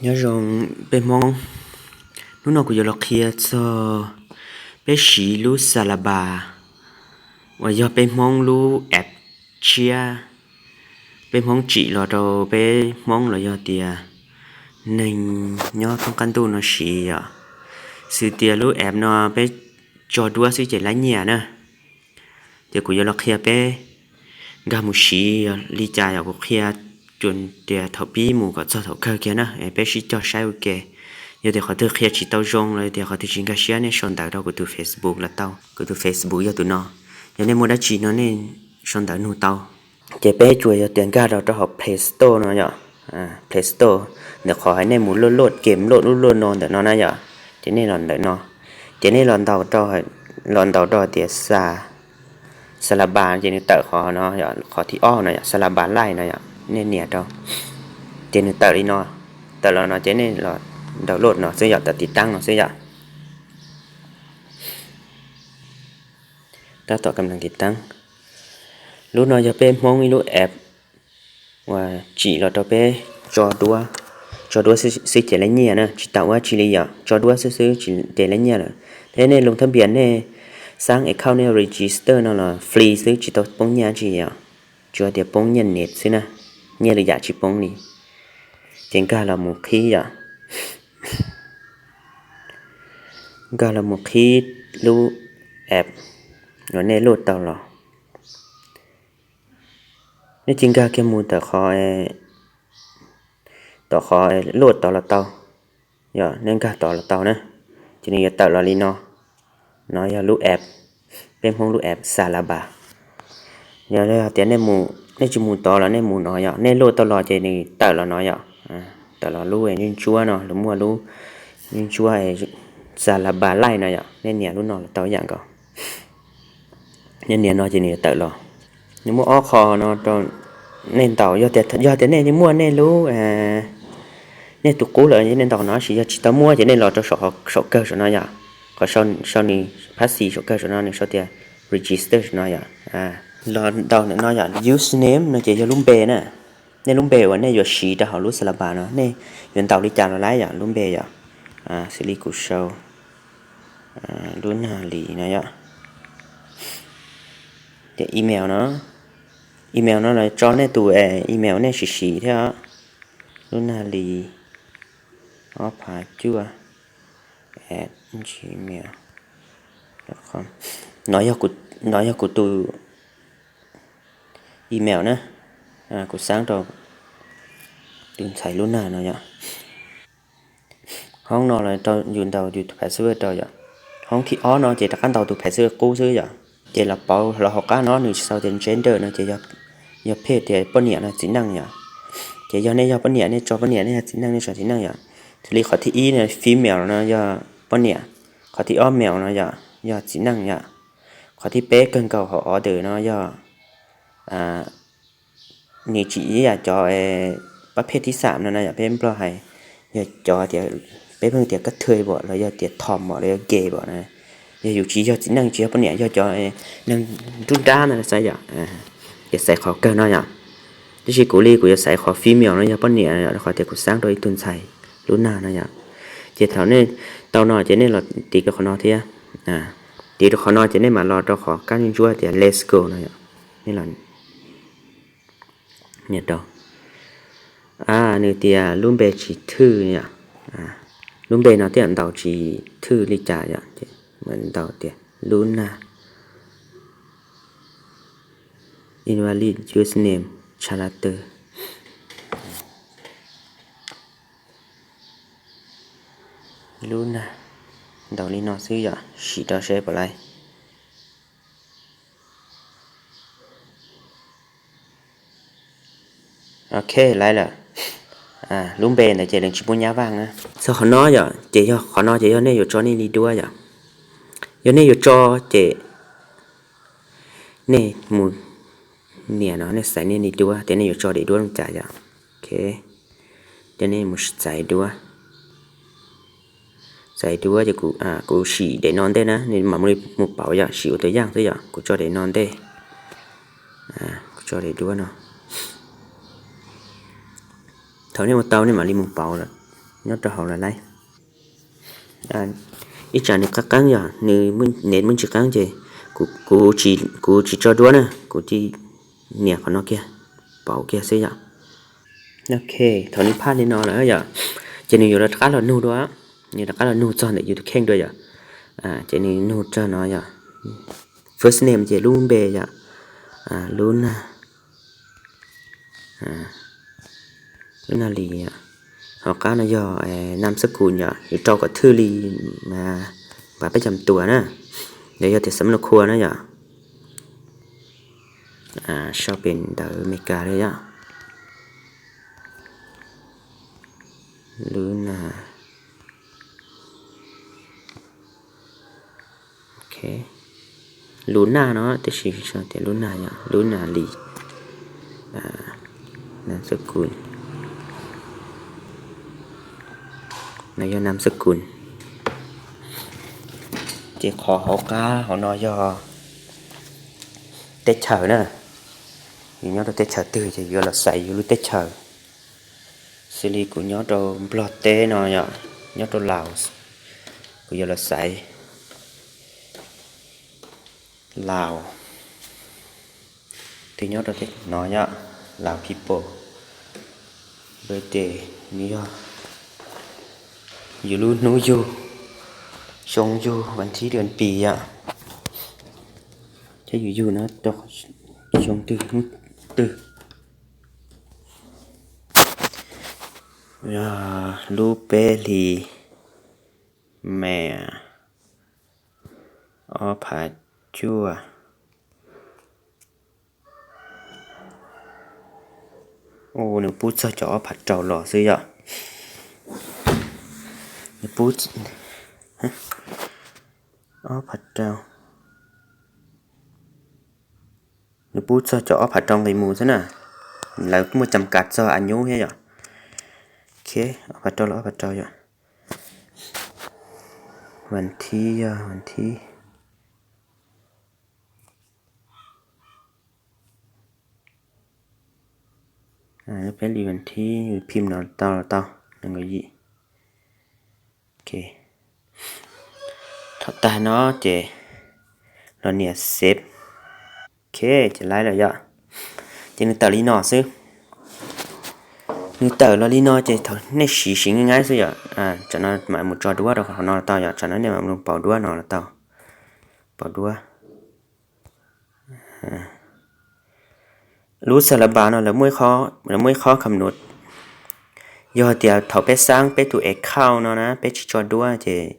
Nyob zoo peb Hmoob, hnub no kuv yuav los qhia txog peb siv lub Xalabas uas yog peb Hmoob lub app tshiab, peb Hmoob tsim los rau peb Hmoob los yog tias neeg nyob thoob qab ntuj no siv yom. Xws tias lub app no peb tso duab xwb ces laib nyiaj na. Ces kuv yuav los qhia peb nkag mus siv yog li cas yom, kuv qhia tsuas tias thaum pib mus kom txog thaum kawg kiag na, peb sib cog saib ua ke. Yog tias qhov twg qhia tsis tau zoo los yog tias qhov twg tsis nkag siab nej sau ntawv rau kuv tus Facebook los tau, kuv tus Facebook yog tus no. Yog nej muaj dab tsi no nej sau ntawv nug tau. Ces peb tsuas yog tias nkag rau rau hauv Play Store no yom, Play Store, ntawm qhov hais nej mus luaj luaj game luaj lub luaj no ntawm no na yom, ces nej los ntawm no, ces nej los ntaus rau, los ntaus rau tias Xalabas ces nws tawm qhov no yom, qhov thib ob no yom, Xalabas Lite no yom, nej nias rau, ces nws tawm li no, tawm los no ces nej los download no xwb yom, tawm tiv taab no xwb yom. Tab tom kam tiv taab. Lub no yog peb Hmoob ib lub app uas tsim los rau peb tso duab, tso duab xwb ces laib nyiaj na, tsis tau ua dab tsi li yom, tso duab xwb xwb ces laib nyiaj lawm. Thiab nej lub thab npias nej xaab account nej register no los free xwb tsis tau poob nyiaj dab tsi yom, tsuas tias poob nyiaj net xwb na, nyiaj lwm yam tsis poob li. Ces nkag los mus qhib yom, nkag los mus qhib lub app uas nej luaj tau los. Nej cia nkag kiag mus tom qhov, tom qhov luaj tod los tau, yog nej nkag tod los tau na, ces nws yuav tawm los li no. No yog lub app, peb Hmoob lub app Xalabas. Yog tias nej tsis mus tod los nej mus no yom, nej luaj tau los ces nws tawm los no yom, tawm los lub ntsuab ntsuab no, lawv muaj lub ntsuab ntsuab Xalabas Lite no yom, nej nias lub no los tau yam nkaus. Nej nias no ces nws yuav tawm los. Nws muaj ob qho no rau nej ntaus, yog tias nej muaj nej lub, nej tus qub lawm nej ntaus no, tab sis yog tsis tau muaj ces nej los rau saum kawg saum no yom, qhov sau nws phab xis saum kawg saum no nws sau tias register saum no yom. Los ntaus ntawm no yom, username no ces yog lub npe na, nej lub npe uas nej yuav siv rau hauv lub Xalabas no nej yuav ntaus li cas los laib yom, lub npe yom. Xws li kuv sau Lub Nag Lis no yom. Ces email no, email no los tso nej tus email nej siv siv thiab, Lub Nag Lis ob phav cuaj at gmail com. No yog kuv tus email na, kuv xaab rau tus ntxhais Lub Nag no yom. Hoob no los rau yus ntaus yus tus password rau yom. Hoob thib ob no ces rov qab ntaus tus password qub xwb yom. Ces los pauv los hauv qab no nws sau tias gender no ces yog phej tias poj niam no txiv neej yom. Ces yog nej yog poj niam nej tso poj niam, nej yog txiv neej nej tso txiv neej yom. Xws li qhov thib ib no female no yog poj niam, qhov thib ob male no yog txiv neej yom. Qhov thib peb kawg nkaus hauv order no yog, nws tsis ib yam cov pab phej thib xam no na yom, peb Nplog hais yog cov tias peb pheej tias kab thwj pom los yog tias thom pom los yog gay pom na. Yog yus tsis yog txiv neej tsis yog poj niam, yog cov neeg nruab nrab no xav yom, ces xaiv qhov kawg no yom. Tab sis kuv li kuv yuav xaiv qhov female no yog poj niam yom, rau qhov tias kuv xaab rau ib tug ntxhais Lub Nag no yom. Ces thaum nej tau no ces nej los tiv rau qhov no thiab, tiv rau qhov no ces nej mam los rau qhov kab ntsuab tias let's go no yom. Nej los nias rau, nws tias lub npe tsis thwj yom. Lub npe no tej zaum ntaus tsis thwj li cas yom, ces ntaus tias Lub Nag, invalid username, tshav lab twg. Lub Nag, ntaus li no xwb yom, sim rau seb puas laib. Ok, laib lawm. Lub npe ntawd ces lawv tsis muaj nyab vaj na. Txog qhov no yom, ces yog qhov no ces yog nej yuav tso nej li duab yom. Yog nej yuav tso ces nej mus nias no, nej xaiv nej li duab tias nej yuav tso daim duab li cas yom. Ok, ces nej mus txais duab. Txais duab ces kuv sim daim no ntej na, nej mam mus li mus pauv yom, sim ua tus yaj xwb yom, kuv tso daim no ntej. Kuv tso daim duab no. Thaum nej ua tau nej mam li mus pauv lawm. nyob rau hauv lawm lauj. Ib tsam nws qab qeeb yog nws, nws muaj ntsis qeeb ces kuv tsis tso duab na, kuv cia nias qhov no kiag, pauv kiag xwb yom. Ok, thaum nws phaj li no lawm yom, ces nws yuav rov qab los nug dua, nws rov qab los nug txog ntawm yus tus kheej dua yom. Ces nws nug txog no yog first name ces lub npe yom, lub nag, lub nag li. Hauv qab no yog nam xab kus yom, yuav rau kom thwj li npav peb cam tuas na, los yog tias xam nuj khua na yom. Sau pem ntawv Amelikas li yom. Lub nag, lub nag no tiam sis tias lub nag yom, lub nag li, nam xab kus, no yog nam xab kus. Ces qhov hauv qab hauv no yog teb chaws na, yus nyob rau teb chaws twg ces yuav los xaiv yus lub teb chaws. Xws li kuv nyob rau Nplog teb no yom, nyob rau Laos, kuv yuav los xaiv Laos. Twb nyob rau teb no yom, Laos people. Birthday, nws yog yus lub hnub yug, xyoo yug, vas thib dua pis yom. Thiab yus yug no rau xyoo twg hnub twg. Yog lub peb hlis May ob phav cuaj. Nws pub txog cov ob phav rau los xwb yom. Nws pub ob phav rau, nws pub txog cov ob phav rau nqis mus xwb na. Lawv muaj cam kav txog a nyub thiab yom. Ok, ob phav rau los ob phav rau yom. Vas thib yog vas thib, peb li vas thib, phim no tau los tau, nees nkaum yim. Ok, thaum tag no ces los nias save. Ok, ces laib lawm yom. Ces nws tawm li no xwb. Nws tawm los li no ces thaum nej siv siv nqaij nqaij xwb yom. Tsam no mam mus tso duab rau qhov no los tau yom, tsam no nej mam mus pauv duab no los tau. Pauv duab. Lub xas las npas no lawv muaj ib qho kam num, yog tias thaum peb xab peb tus account no na peb tsis tso duab ces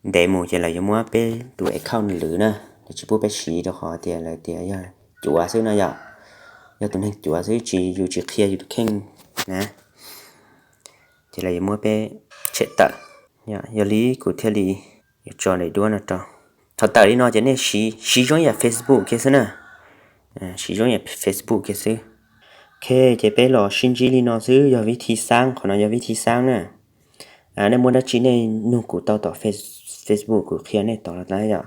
ntev mus ces lawv yuav muab peb tus account lwm na, lawv tsis pub peb siv rau qhov tias lawv tias yog cuav xwb no yom. Yog tus neeg cuav xwb, tsis, yus tsis qhia yus tus kheej na, ces lawv yuav muab peb tshem tawm. Yog li kuv thiaj li yuav tso daim duab no rau. Thaum tawm li no ces nej siv, siv zoo yam Facebook kiag xwb na. Siv zoo yam Facebook kiag xwb. Ok, ces peb los sib ntsib li no xwb, yog vib thi xab, qhov no yog vib thi xab na. Nej muaj dab tsi nej nug kuv tau tom Facebook, kuv qhia nej tod los tau yom.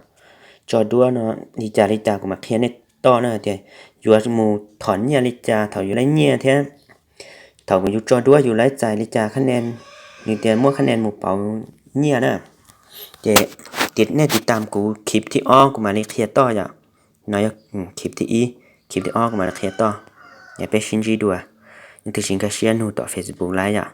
Tso duab no li cas li cas kuv mam qhia nej toj na tias yuav mus thom nyiaj li cas, thaum yus laib nyiaj thiab thaum yus tso duab yus laib txais li cas, khab nen, nws tias muab khab nen mus pauv nyiaj na. Ces nej tiv tam kuv khib thib ob kuv mam li qhia toj yom. No yog khib thib ib, khib thib ob kuv mam li qhia toj. Yog peb sib ntsib dua, nej twg tsis nkag siab nug tom Facebook laib yom.